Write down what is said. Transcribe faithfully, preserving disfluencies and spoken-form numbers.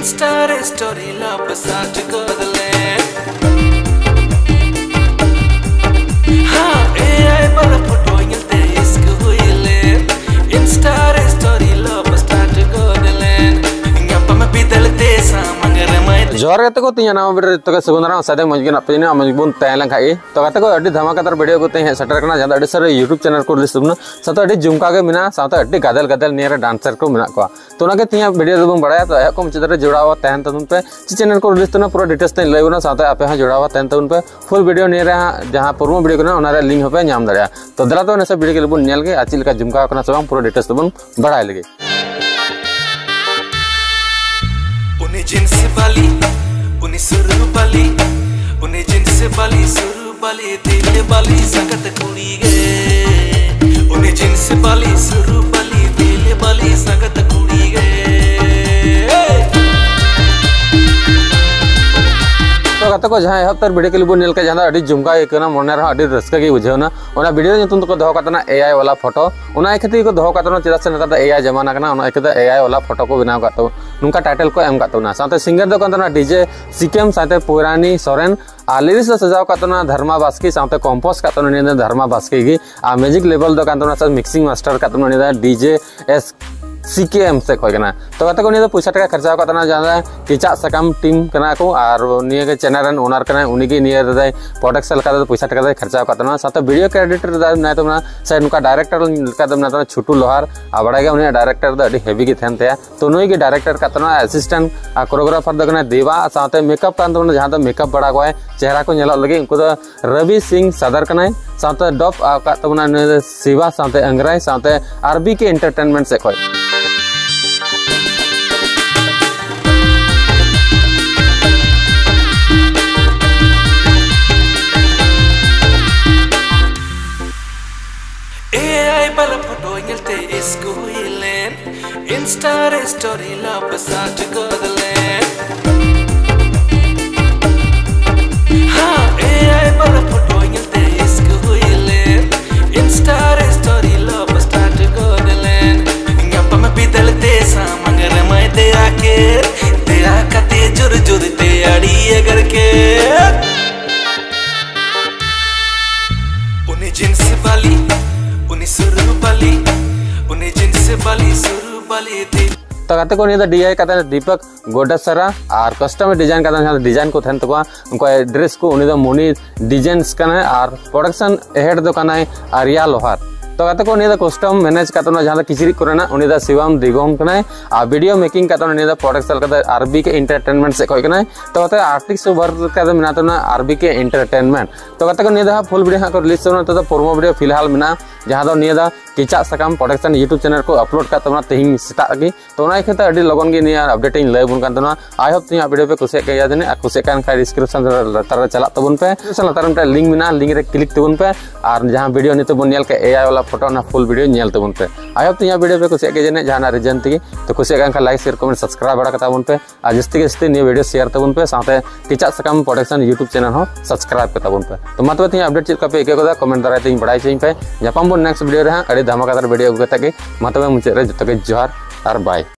Star story love start ᱜᱚᱫ ᱞᱮᱱ᱾ ᱦᱟᱸ, ᱮ ᱟᱭ ᱵᱟᱞᱟ ᱯᱷᱳᱴᱳ ᱧᱮᱞᱛᱮ ᱤᱥᱠ ᱦᱩᱭ ᱞᱮᱱ᱾ Insta ᱨᱮ story love start ᱜᱚᱫ ᱞᱮᱱ᱾ ᱧᱟᱯᱟᱢ ᱵᱤᱫᱟᱹᱞ ᱛᱮ ᱥᱟᱢᱟᱝ ᱨᱮ ᱢᱟᱭ ᱡᱚᱦᱟᱨ ᱜᱟᱛᱮ ᱠᱚ, ᱛᱤᱧᱟᱹ ᱱᱟᱣᱟ video ᱨᱮ ᱡᱚᱛᱚ ᱜᱮ ᱥᱟᱹᱜᱩᱱ ᱫᱟᱨᱟᱢ᱾ ᱥᱟᱫᱮ ᱢᱚᱡᱽ ᱜᱮ ᱢᱮᱱᱟᱜ ᱯᱮᱭᱟ, ᱢᱚᱡᱽ ᱵᱚᱱ ᱛᱟᱦᱮᱸ ᱞᱮᱱ ᱠᱷᱟᱡ ᱜᱮ᱾ ᱛᱚ ᱜᱟᱛᱮ ᱠᱚ, ᱟᱹᱰᱤ ᱫᱷᱟᱢᱟᱠᱟᱫᱟᱨ video ᱠᱚ ᱛᱮ ᱦᱮᱡ ᱥᱮᱴᱮᱨ ᱠᱟᱱᱟ, ᱡᱟᱦᱟᱸ ᱫᱚ ᱟᱹᱰᱤ ᱥᱟᱨᱟ YouTube channel ᱠᱚ release ᱛᱟᱵᱚᱱᱟ, ᱥᱟᱶᱛᱮ ᱟᱹᱰᱤ ᱡᱷᱩᱢᱠᱟ ᱜᱮ ᱢᱮᱱᱟᱜᱼᱟ, ᱥᱟᱶᱛᱮ ᱟᱹᱰᱤ ᱜᱟᱫᱮᱞ ᱜᱟᱫᱮᱞ ᱱᱤᱭᱟᱹ ᱨᱮ dancer ᱠᱚ ᱢᱮᱱᱟᱜ ᱠᱚᱣᱟ᱾ ᱛᱚ ᱚᱱᱟᱜᱮ ᱛᱮᱦᱮᱧᱟᱜ video ᱫᱚᱵᱚᱱ ᱵᱟᱲᱟᱭᱟ᱾ ᱛᱚ ᱮᱦᱚᱵ ᱠᱷᱚᱱ ᱢᱩᱪᱟᱹᱫ ᱫᱷᱟᱹᱨᱤᱡ ᱡᱚᱲᱟᱣ ᱛᱟᱦᱮᱱ ᱛᱟᱵᱚᱱ ᱯᱮ᱾ ᱪᱮᱫ channel ᱠᱚ release ᱛᱟᱵᱚᱱᱟ, ᱯᱩᱨᱟᱹ details ᱛᱮᱧ ᱞᱟᱹᱭ ᱟᱵᱚᱱᱟ, ᱥᱟᱶᱛᱮ ᱟᱯᱮ ᱦᱚᱸ ᱡᱚᱲᱟᱣ ᱛᱟᱦᱮᱱ ᱛᱟᱵᱚᱱ ᱯᱮ᱾ Full video ᱱᱤᱭᱟᱹ ᱨᱮ ᱦᱟᱸᱜ ᱡᱟᱦᱟᱸ promo video ᱠᱟᱱᱟ, ᱚᱱᱟ ᱨᱮᱭᱟᱜ link ᱦᱚᱸᱯᱮ ᱧᱟᱢ ᱫᱟᱲᱮᱭᱟᱜᱼᱟ᱾ ᱛᱚ ᱫᱮᱞᱟ ᱛᱚ ᱱᱟᱥᱮ video ᱠᱚ ᱵᱚᱱ ᱧᱮᱞ ᱜᱮ ᱟᱨ ᱪᱮᱫ ᱞᱮᱠᱟ ᱡᱷᱩᱢᱠᱟᱣ ᱠᱟᱱᱟ ᱥᱮ ᱵᱟᱝ, ᱯᱩᱨᱟᱹ details ᱛᱮᱵᱚᱱ ᱵᱟᱲᱟᱭ ᱞᱮᱜᱮ᱾ ᱩᱱᱤ ᱡᱤᱱᱥ ᱵᱟᱞᱤ, ᱩᱱᱤ ᱥᱩᱨᱩ ᱵᱟᱞᱤ, ᱩᱱᱤ ᱡᱤᱱᱥ ᱵᱟᱞᱤ, ᱥᱩᱨᱩ ᱵᱟᱞᱤ, ᱫᱤᱞ ᱵᱟᱞᱤ, ᱥᱟᱸᱜᱟᱛ ᱠᱩᱲᱤ ᱜᱮ᱾ ᱩᱱᱤ ᱡᱤᱱᱥ ᱵᱟᱞᱤ, ᱥᱩᱨᱩ ᱵᱟᱞᱤ, ᱫᱤᱞ ᱵᱟᱞᱤ, ᱥᱟᱸᱜᱟᱛ ᱠᱩᱲᱤ ᱜᱮ᱾ ᱛᱚ ᱜᱟᱛᱮ ᱠᱚ, ᱡᱟᱦᱟᱸ ᱮᱦᱚᱵ ᱛᱟᱨ video clip ᱵᱚᱱ ᱧᱮᱞ ᱠᱮᱫ, ᱡᱟᱦᱟᱸ ᱫᱚ ᱟᱹᱰᱤ ᱡᱷᱩᱢᱠᱟᱣ ᱟᱹᱭᱠᱟᱹᱣ ᱮᱱᱟ, ᱢᱚᱱᱮ ᱨᱮᱦᱚᱸ ᱟᱹᱰᱤ ᱨᱟᱹᱥᱠᱟᱹ ᱜᱮ ᱵᱩᱡᱷᱟᱹᱣ ᱮᱱᱟ᱾ ᱚᱱᱟ video ᱧᱩᱛᱩᱢ ᱫᱚᱠᱚ ᱫᱚᱦᱚ ᱠᱟᱜ ᱛᱟᱦᱮᱱᱟ ᱮ ᱟᱭ ᱣᱟᱞᱟ ᱯᱷᱳᱴᱳ᱾ ᱚᱱᱟ ᱤᱠᱷᱟᱹ ᱛᱮᱜᱮ ᱠᱚ ᱫᱚᱦᱚ ᱠᱟᱜ ᱛᱟᱦᱮᱱᱟ, ᱪᱮᱫᱟᱜ ᱥᱮ ᱱᱮᱛᱟᱨ ᱫᱚ ᱮ ᱟᱭ ᱡᱟᱢᱟᱱᱟ ᱠᱟᱱᱟ, ᱚᱱᱟ ᱤᱠᱷᱟᱹ ᱛᱮ ᱮ ᱟᱭ ᱣᱟᱞᱟ ᱯᱷᱳᱴᱳ ᱠᱚ ᱵᱮᱱᱟᱣ ᱠᱟᱜ ᱛᱟᱵᱚᱱᱟ, ᱱᱚᱝᱠᱟ title ᱠᱚ ᱮᱢ ᱠᱟᱜ ᱛᱟᱵᱚᱱᱟ᱾ ᱥᱟᱶᱛᱮ singer ᱫᱚ ᱠᱟᱱ ᱛᱟᱵᱚᱱᱟ ᱰᱤᱡᱮ ᱥᱤᱠᱮᱢ, ᱥᱟᱶᱛᱮ ᱯᱚᱭᱨᱟᱱᱤ ᱥᱚᱨᱮᱱ, ᱟᱨ lyrics ᱫᱚ ᱥᱟᱡᱟᱣ ᱠᱟᱜ ᱛᱟᱵᱚᱱᱟ ᱫᱷᱟᱨᱢᱟ ᱵᱟᱥᱠᱮ, ᱥᱟᱶᱛᱮ compose ᱠᱟᱜ ᱛᱟᱵᱚᱱᱟ ᱱᱤᱭᱟᱹ ᱫᱚ ᱫᱷᱟᱨᱢᱟ ᱵᱟᱥᱠᱮ ᱜᱮ, ᱟᱨ music level ᱫᱚ ᱠᱟᱱ ᱛᱟᱵᱚᱱᱟ ᱥᱮ mixing master ᱠᱟᱜ ᱛᱟᱵᱚᱱᱟ ᱱᱤᱭᱟᱹ ᱫᱚ ᱰᱤᱡᱮ ᱮᱥ ᱥᱤᱠᱮᱢ ᱥᱮᱫ ᱠᱷᱚᱡ ᱠᱟᱱᱟ᱾ ᱛᱚ ᱜᱟᱛᱮ ᱠᱚ, ᱱᱤᱭᱟᱹ ᱫᱚ ᱯᱚᱭᱥᱟ ᱴᱟᱠᱟ ᱠᱷᱚᱨᱪᱟ ᱠᱟᱜ ᱛᱟᱦᱮᱱᱟ, ᱡᱟᱦᱟᱸ ᱫᱚ ᱠᱮᱪᱟᱜ ᱥᱟᱠᱟᱢ team ᱠᱟᱱᱟ ᱠᱚ, ᱟᱨ ᱱᱤᱭᱟᱹ ᱜᱮ channel ᱨᱮᱱ owner ᱠᱟᱱᱟᱭ, ᱩᱱᱤ ᱜᱮ ᱱᱤᱭᱟᱹ ᱨᱮᱫᱚᱭ production ᱞᱮᱠᱟ ᱛᱮᱫᱚ ᱯᱚᱭᱥᱟ ᱴᱟᱠᱟ ᱫᱚᱭ ᱠᱷᱚᱨᱪᱟ ᱠᱟᱜ ᱛᱟᱦᱮᱱᱟ᱾ ᱥᱟᱶᱛᱮ video ᱠᱚ editor ᱨᱮᱫᱚ ᱢᱮᱱᱟᱭ ᱛᱟᱵᱚᱱᱟ, ᱥᱮ ᱱᱚᱝᱠᱟ director ᱞᱮᱠᱟ ᱫᱚ ᱢᱮᱱᱟᱭ ᱛᱟᱵᱚᱱᱟ ᱪᱷᱩᱴᱩ ᱞᱳᱦᱟᱨ, ᱟᱨ ᱵᱟᱲᱟᱭ ᱜᱮᱭᱟ ᱩᱱᱤᱭᱟᱜ director ᱫᱚ ᱟᱹᱰᱤ heavy ᱜᱮ ᱛᱟᱦᱮᱱ ᱛᱟᱭᱟ᱾ ᱛᱚ ᱱᱩᱭ ᱜᱮ director ᱠᱟᱜ ᱛᱟᱦᱮᱱᱟ, assistant ᱟᱨ choreographer ᱫᱚ ᱠᱟᱱᱟᱭ ᱫᱮᱵᱟ, ᱥᱟᱶᱛᱮ makeup ᱠᱟᱱ ᱛᱟᱵᱚᱱᱟ, ᱡᱟᱦᱟᱸ ᱫᱚ makeup ᱵᱟᱲᱟ ᱠᱚᱣᱟᱭ ᱪᱮᱦᱨᱟ ᱠᱚ ᱧᱮᱞᱚᱜ ᱞᱟᱹᱜᱤᱫ, ᱩᱱᱠᱩ ᱫᱚ ᱨᱚᱵᱤ ᱥᱤᱝ ᱥᱟᱫᱟᱨ ᱠᱟᱱᱟᱭ᱾ ᱥᱟᱶᱛᱮ dub ᱟᱠᱟᱫ ᱛᱟᱵᱚᱱᱟ ᱱᱩᱭ ᱫᱚ ᱥᱤᱵᱟ ᱥᱟᱶᱛᱮ ᱟᱝᱜᱽᱨᱟᱭ ᱥᱟᱶᱛᱮ ᱟᱨ ᱵᱤ ᱠᱮ entertainment ᱥᱮᱫ ᱠᱷᱚᱡ᱾ ᱮ ᱟᱭ ᱵᱟᱞᱟ ᱯᱷᱳᱴᱳ ᱧᱮᱞᱛᱮ ᱤᱥᱠ ᱦᱩᱭ ᱞᱮᱱ, Insta ᱨᱮ story love start ᱜᱚᱫ ᱞᱮᱱ᱾ ᱦᱟᱸ, ᱮ ᱟᱭ ᱵᱟᱞᱟ ᱯᱷᱳᱴᱳ ᱧᱮᱞᱛᱮ ᱤᱥᱠ ᱦᱩᱭ ᱞᱮᱱ, Insta ᱨᱮ story love start ᱜᱚᱫ ᱞᱮᱱ᱾ ᱧᱟᱯᱟᱢ ᱵᱤᱫᱟᱹᱞ ᱛᱮ ᱥᱟᱢᱟᱝ ᱨᱮ ᱢᱟᱭ ᱫᱮᱭᱟ ᱠᱮᱫ, ᱫᱮᱭᱟ ᱜᱟᱛᱮ ᱠᱚ, ᱱᱤᱭᱟᱹ ᱫᱚ ᱰᱤ ᱟᱭ ᱠᱟᱛᱮ ᱫᱤᱯᱚᱠ ᱜᱚᱰᱟᱥᱟᱨᱟ ᱟᱨ ᱠᱟᱥᱴᱚᱢ ᱰᱤᱡᱟᱭᱤᱱ ᱠᱟᱛᱮ ᱡᱟᱦᱟᱸ ᱰᱤᱡᱟᱭᱤᱱ ᱠᱚ ᱛᱟᱦᱮᱱ ᱛᱟᱠᱚᱣᱟ, ᱩᱱᱠᱩᱣᱟᱜ ᱰᱨᱮᱥ ᱠᱚ, ᱩᱱᱤ ᱫᱚ ᱢᱚᱱᱤ ᱰᱤᱡᱟᱭᱤᱱᱥ ᱠᱟᱱᱟᱭ ᱟᱨ ᱯᱨᱚᱰᱟᱠᱥᱚᱱ ᱦᱮᱰ ᱫᱚ ᱠᱟᱱᱟᱭ ᱟᱨᱭᱟ ᱞᱳᱦᱟᱨ᱾ ᱛᱚ ᱜᱟᱛᱮ ᱠᱚ, ᱱᱤᱭᱟᱹ ᱫᱚ ᱠᱟᱥᱴᱚᱢ ᱢᱮᱱᱮᱡ ᱠᱟᱛᱮ ᱚᱱᱟ ᱡᱟᱦᱟᱸ ᱫᱚ ᱠᱤᱪᱨᱤᱡ ᱠᱚᱨᱮᱱᱟᱜ, ᱩᱱᱤ ᱫᱚ ᱥᱤᱵᱟᱢ ᱫᱤᱜᱚᱢ ᱠᱟᱱᱟᱭ ᱟᱨ ᱵᱷᱤᱰᱤᱭᱳ ᱢᱮᱠᱤᱝ ᱠᱟᱛᱮ ᱩᱱᱤ ᱫᱚ ᱯᱨᱚᱰᱟᱠᱥᱚᱱ ᱠᱟᱛᱮ ᱟᱨ ᱵᱤ ᱠᱮ ᱮᱱᱴᱟᱨᱴᱮᱱᱢᱮᱱᱴ ᱥᱮᱫ ᱠᱷᱚᱱ ᱠᱟᱱᱟᱭ᱾ ᱛᱚ ᱜᱟᱛᱮ, ᱟᱨᱴᱤᱥᱴ ᱩᱵᱷᱟᱨ ᱠᱟᱛᱮ ᱢᱮᱱᱟᱜ ᱛᱟᱵᱚᱱᱟ ᱟᱨ ᱵᱤ ᱠᱮ ᱮᱱᱴᱟᱨᱴᱮᱱᱢᱮᱱᱴ᱾ ᱛᱚ ᱜᱟᱛᱮ ᱠᱚ, ᱱᱤᱭᱟᱹ ᱫᱚ ᱦᱟᱸᱜ ᱯᱷᱩᱞ ᱵᱷᱤᱰᱤᱭᱳ ᱦᱟᱸᱜ ᱠᱚ ᱨᱤᱞᱤᱡᱽ ᱛᱟᱵᱚᱱᱟ, ᱱᱤᱛᱚᱜ ᱫᱚ ᱯᱨᱳᱢᱳ ᱵᱷᱤᱰᱤᱭᱳ ᱯᱷᱤᱞᱦᱟᱞ ᱢᱮᱱᱟᱜᱼᱟ, ᱡᱟᱦᱟᱸ ᱫᱚ ᱱᱤᱭᱟᱹ ᱫᱚ ᱠᱮᱪᱟᱜ ᱥᱟᱠᱟᱢ ᱯᱨᱚᱰᱟᱠᱥᱚᱱ ᱭᱩᱴᱩᱵᱽ ᱪᱮᱱᱮᱞ ᱨᱮᱠᱚ ᱟᱯᱞᱳᱰ ᱠᱟᱜ ᱛᱟᱵᱚᱱᱟ ᱛᱮᱦᱮᱧ ᱥᱮᱛᱟᱜ ᱨᱮᱜᱮ᱾ ᱛᱚ ᱚᱱᱟ ᱤᱠᱷᱟᱹᱛᱮ ᱟᱹᱰᱤ ᱞᱚᱜᱚᱱ ᱜᱮ ᱱᱤᱭᱟᱹ ᱟᱯᱰᱮᱴ ᱤᱧ ᱞᱟᱹᱭ ᱟᱵᱚᱱ ᱠᱟᱱ ᱛᱟᱦᱮᱱᱟ᱾ ᱟᱭ ᱦᱳᱯ ᱛᱮᱦᱮᱧᱟᱜ ᱵᱷᱤᱰᱤᱭᱳ ᱯᱮ ᱠᱩᱥᱤᱭᱟᱜ ᱠᱟᱱ ᱜᱮᱭᱟ ᱡᱟᱹᱱᱤᱡ, ᱟᱨ ᱠᱩᱥᱤᱭᱟᱜ ᱠᱟᱱ ᱠᱷᱟᱱ ᱰᱤᱥᱠᱨᱤᱯᱥᱚᱱ ᱨᱮ ᱞᱟᱛᱟᱨ ᱨᱮ ᱪᱟᱞᱟᱜ ᱛᱟᱵᱚᱱ ᱯᱮ, ᱰᱤᱥᱠᱨᱤᱯᱥᱚᱱ ᱞᱟᱛᱟᱨ ᱨᱮ ᱢᱤᱫᱴᱟᱝ ᱞᱤᱝᱠ ᱢᱮᱱᱟᱜᱼᱟ, ᱞᱤᱝᱠ ᱨᱮ ᱠᱞᱤᱠ ᱛᱟᱵᱚᱱ ᱯᱮ᱾ ᱟᱨ ᱡᱟᱦᱟᱸ ᱵᱷᱤᱰᱤᱭᱳ ᱱᱤᱛᱚᱜ ᱵᱚᱱ ᱧᱮᱞ ᱠᱮᱫ ᱮ ᱟᱭ ᱣᱟᱞᱟ ᱯᱷᱳᱴᱳ, ᱚᱱᱟ ᱯᱷᱩᱞ ᱵᱷᱤᱰᱤᱭᱳ ᱧᱮᱞ ᱛᱟᱵᱚᱱ ᱯᱮ᱾ ᱟᱭ ᱦᱳᱯ ᱛᱮᱦᱮᱧᱟᱜ ᱵᱷᱤᱰᱤᱭᱳ ᱯᱮ ᱠᱩᱥᱤᱭᱟᱜ ᱜᱮᱭᱟ ᱡᱟᱹᱱᱤᱡ ᱡᱟᱦᱟᱱᱟᱜ ᱨᱤᱡᱚᱱ ᱛᱮᱜᱮ᱾ ᱛᱚ ᱠᱩᱥᱤᱭᱟᱜ ᱠᱟᱱ ᱠᱷᱟᱱ ᱞᱟᱭᱤᱠ, ᱥᱮᱭᱟᱨ, ᱠᱚᱢᱮᱱᱴ, ᱥᱟᱵᱥᱠᱨᱟᱭᱤᱵ ᱵᱟᱲᱟ ᱠᱟᱛᱟ ᱵᱚᱱ ᱯᱮ᱾ ᱟᱨ ᱡᱟᱹᱥᱛᱤ ᱜᱮ ᱡᱟᱹᱥᱛᱤ ᱱᱤᱭᱟᱹ ᱵᱷᱤᱰᱤᱭᱳ ᱥᱮᱭᱟᱨ ᱛᱟᱵᱚᱱ ᱯᱮ, ᱥᱟᱶᱛᱮ ᱠᱮᱪᱟᱜ ᱥᱟᱠᱟᱢ ᱯᱨᱚᱰᱟᱠᱥᱚᱱ ᱭᱩᱴᱩᱵᱽ ᱪᱮᱱᱮᱞ ᱦᱚᱸ ᱥᱟᱵᱥᱠᱨᱟᱭᱤᱵ ᱠᱟᱛᱟ ᱵᱚᱱ ᱯᱮ᱾ ᱛᱚ ᱢᱟ ᱛᱚᱵᱮ ᱛᱮᱦᱮᱧ ᱟᱯᱰᱮᱴ ᱪᱮᱫ ᱞᱮᱠᱟ ᱯᱮ ᱟᱹᱭᱠᱟᱹᱣ ᱠᱮᱫᱟ, ᱠᱚᱢᱮᱱᱴ ᱫᱟᱨᱟᱭ ᱛᱮᱧ ᱵᱟᱲᱟᱭ ᱦᱚᱪᱚᱧ ᱯᱮ᱾ ᱧᱟᱯᱟᱢ ᱵᱚᱱ ᱱᱮᱠᱥᱴ ᱵᱷᱤᱰᱤᱭᱳ ᱨᱮ ᱦᱟᱸᱜ᱾ ᱟᱹᱰᱤ ᱫᱷᱟᱢᱟᱠᱟᱫᱟᱨ ᱵᱷᱤᱰᱤᱭᱳ ᱟᱹᱜᱩ ᱠᱟᱛᱮ ᱜᱮ᱾ ᱢᱟ ᱛᱚᱵᱮ ᱢᱩᱪᱟᱹᱫ ᱨᱮ ᱡᱚᱛᱚ ᱜᱮ ᱡᱚᱦᱟᱨ ᱟᱨ ᱵᱟᱭ᱾